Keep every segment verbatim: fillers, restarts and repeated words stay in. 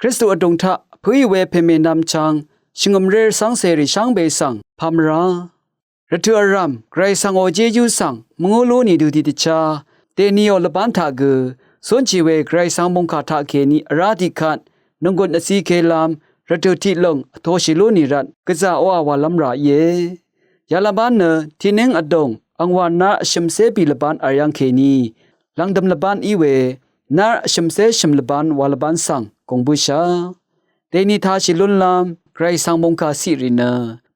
Kristu vdùng taq vpǿì we pèmènvm chvng shvngø̀mré rvcv́ngcèrì shvngbe svng pà mvrá. Rvtø̀ vrv̀m Gvray svng ò jejú svng mvngú lú nìdø tiqdvchá dèniò lvbán taq gø cúnshì we Gvray svng mòngkà taqkèní vrá tiqkvt nònggùn vcikelam rvtø̀ tiqlùng vtoshì lú nì rvt gvzà oqà wàlv́m rà íe. Yalvbán nø tiqnéng vdùng angwà nár vshø̀mcé bì lvbán v̀r yv́ngkèní lv̀ngdø̀m lvbán í we nár vshø̀mcé shø̀m lvbán wa lvbán svng gùng bǿshà. Dèni tashì lúnlv́m Gvray svng mòngkà ciq rì nø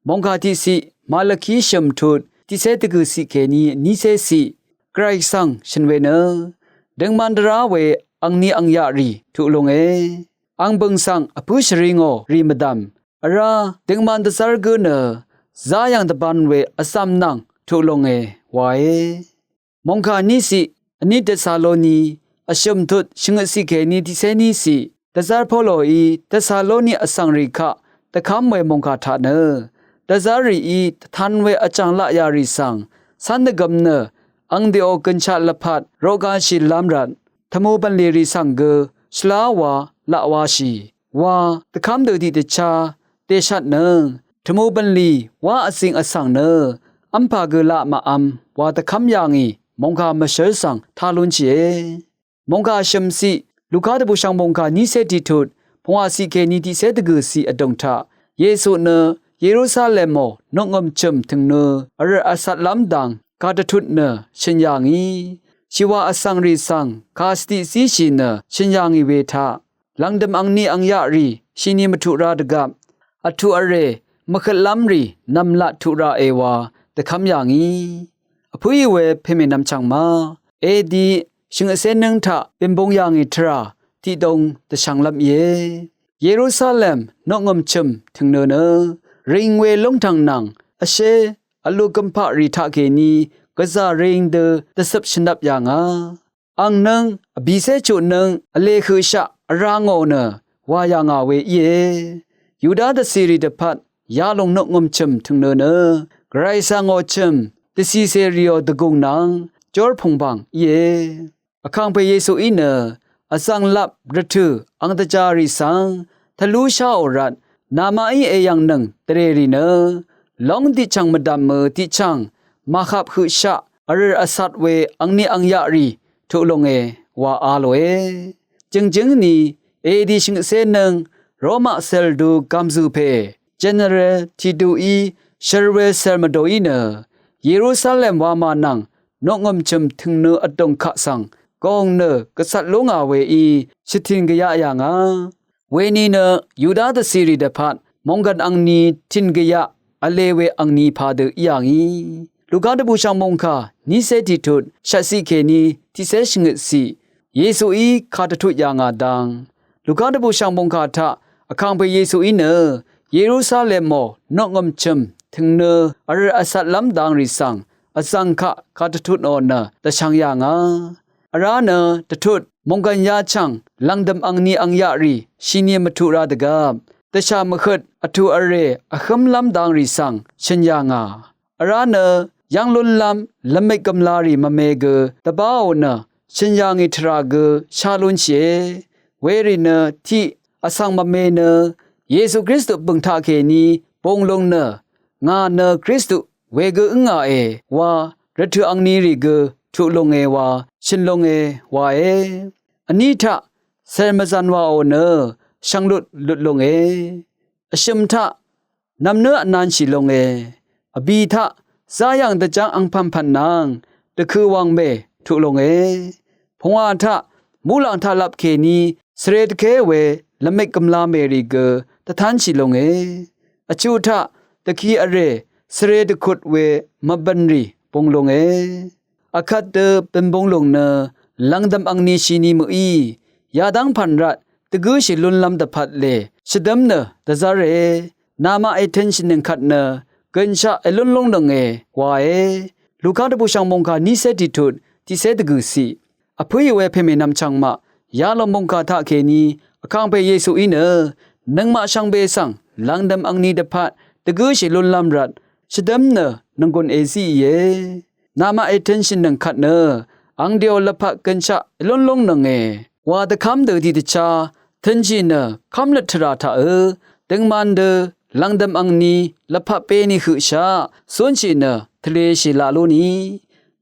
mòngkà tiqciq Malaki shø̀m tut tiqcé dvgø̀ ciq kèní vnícé ciq Gvray svng shø̀n we nø døngman dvrá we angni angyaq rì tuq lúnge. Ang bø̀ng svng vpǿ shvringò rì mvdv̀m vrá døngman dvzv́r gǿ nø záyv̀ng dvbān we vzv̀m nvng tuq lúnge wae. Mòngkà níciq vní Tesaloni vshø̀m tut shvngøtciq kèní tiqcé níciq dvzv́r Poloí Tesaloni vsvng rì kaq dvkv́m we mòngkà taq nø dvzv́r rìí dvtan we vjàng laqyà rì svng cv́n dvgøm nø ang dèò gønshaq lvpat roqgashìlv́m rvt tvmù bv̀nlì rì svng gø shvlá wa laq washì wa dvkv́m dø tiqdvchá dèshvtnøng tvmù bv̀nlì wá vzing vsvng nø v́mpà gø laq màvm wa dvkv́m yà ngì mòngkà mvshǿl svng tá lúnshìe. Mòngkà shø̀mciq Luka dvbùshv̀ng mòngkà nícé tiqtut pungwàciq kèní tiqcé dvgø̀ciq vdùng taq Yesu nø Yerusalemò noqngø̀m chø̀m tø̀ng nø vrø̀t vcatlv́m dang kàdvtut nø shø̀n yà ngì shìwà vsvng rì svng kàsvdiq zíshì nø shø̀n yà ngì we taq lv̀ngdø̀m angni angyaq rì shini mvtuq rā dvgvp vtuq vrè mvhøtlv́m rì nv̀mlat tuq rāe wa dvkv́m yà ngì. Vpǿì we pèmènvm chv̀ngma edi shvngøtcé nǿng taq bìmbung yà ngì tvrà tiqdung dvshvnglv́m íe. Yerusalem noqngø̀m chø̀m tø̀ng nø nø ring we lúngtv̀ng nvng vshé vlu gømpaq rì taqkèní gvzà ring dø dvcøp shvnvp yà ngà. Ang nǿng vbìcé chuq nǿng vlē høqshaq vrā ngò nø wà yà ngà we íe. Yuda dvcìrì dvpvt yalòng noqngø̀m chø̀m tø̀ng nø nø Gvray svng ò chø̀m dvcìcè rìò dvgùng nvng jór pùngbàng íe. Vkàngpè Yesuí nø vzv̀nglap rvtø̀ ang dvjārì svng tvlú sháò rvt namaqí èyv̀ngnøng dvrèrì nø lóng tiqchv̀ng mvdv̀mø tiqchv̀ng màhap høqshaq vrø̀r vcat we angni angyaq rì tuq lúnge wa a lòe. Jø̀ngjǿng ni edi shvngøtcé nǿng Roma cèldu gàmzø̀ pè Jenerel Tituí shør we cèl mvdòí nø Yerusalem wamà nvng noqngø̀m chø̀m tø̀ng nø vdùng kaq svng gòng nø gvcvt lú ngà weí shvtìn gvyaq yà ngà. Weni nø Yuda dvcìrì dvpvt mònggv̀n angni tìn gvyaq vlē we angni padø í yà ngì. Luka dvbùshv̀ng mòngkà nícé tiqtut shvtciq kèní tiqcé shvngøtciq Yesuí kàdvtut yà ngà dang Luka dvbùshv̀ng mòngkà taq vkàngpè Yesuí nø Yerusalemò noqngø̀m chø̀m tø̀ng nø vrø̀r vcatlv́m dang rì svng vzv̀ng kaq kàdvtutnò nø dvshvng yà ngà. Vrá nø dvtut mònggv̀n yachv̀ng lv̀ngdø̀m angni angyaq rì shini mvtuq rā dvgvp dvshà mvhøt vtuq vrè vhǿmlv́m dang rì svng shø̀n yà ngà. Vrá nø yv́ng lúnlv́m lvmik gø̀mlarì mvme gø dvbáò nø shø̀n yà ngì tvrà gø shá lúnshìe. Werì nø tiq vsvng mvme nø Yesu Kristu bø̀ng taqkèní bung lung nø ngà nø Kristu wegø ǿngàe wa rvtø̀ angnirì gø tuq lúnge wa shø̀n lúnge wae. Vní taq cèl mvzv̀n wàò nø shvnglut lut lúnge. Vshø̀m taq nv̀mnǿ vnanshì lúnge. Vbì taq záyv̀ng dvjv́ng angpv̀npv̀n nvng dvkø̄ wv̀ngmè tuq lúnge. Pungwà taq muqlàng taqlap kèní svre dvké we lvmik gø̀mla mèrì gø dvtánshì lúnge. Vchuq taq dvki vrè svre dvkut we mvbø̀nrì bung lúnge. Vkvt dø bø̀nbung lùng nø lv̀ngdø̀m angni shini mø̀í yadv́ng pv̀n rvt dvgǿshì lúnlv́m dvpvt lè shvdǿm nø dvzv́re. Namaq ètø̄nshìnøng kvt nø gø̀nshaq èlún lúngnønge wae. Luka dvbùshv̀ng mòngkà nícé tiqtut tiqcé dvgø̀ciq. Vpǿì we pèmènvm chv̀ngmaq yalòng mòngkà taqkèní vkàngpè Yesuí nø nøngmaq shvngbe svng lv̀ngdø̀m angni dvpvt dvgǿshì lúnlv́m rvt shvdǿm nø nònggùn èzíìe. Namaq ètø̄nshìnøng kvt nø ang dèò lvpat gø̀nshaq èlún lúngnønge wa dvkv́m dø tiqdvchá tø̄nshì nø kv́mløt tvrà taqø̄ døngman dø lv̀ngdø̀m angni lvpat beni høqshaq cúnshì nø tvlēshì laq lúni,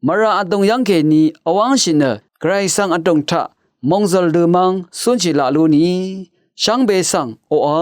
mvrà vdùng yv́ng kèní vwv́ngshì nø Gvray svng vdùng taq mòngzø̀l dø mv́ng cúnshì laq lúni, shvngbe svng oqà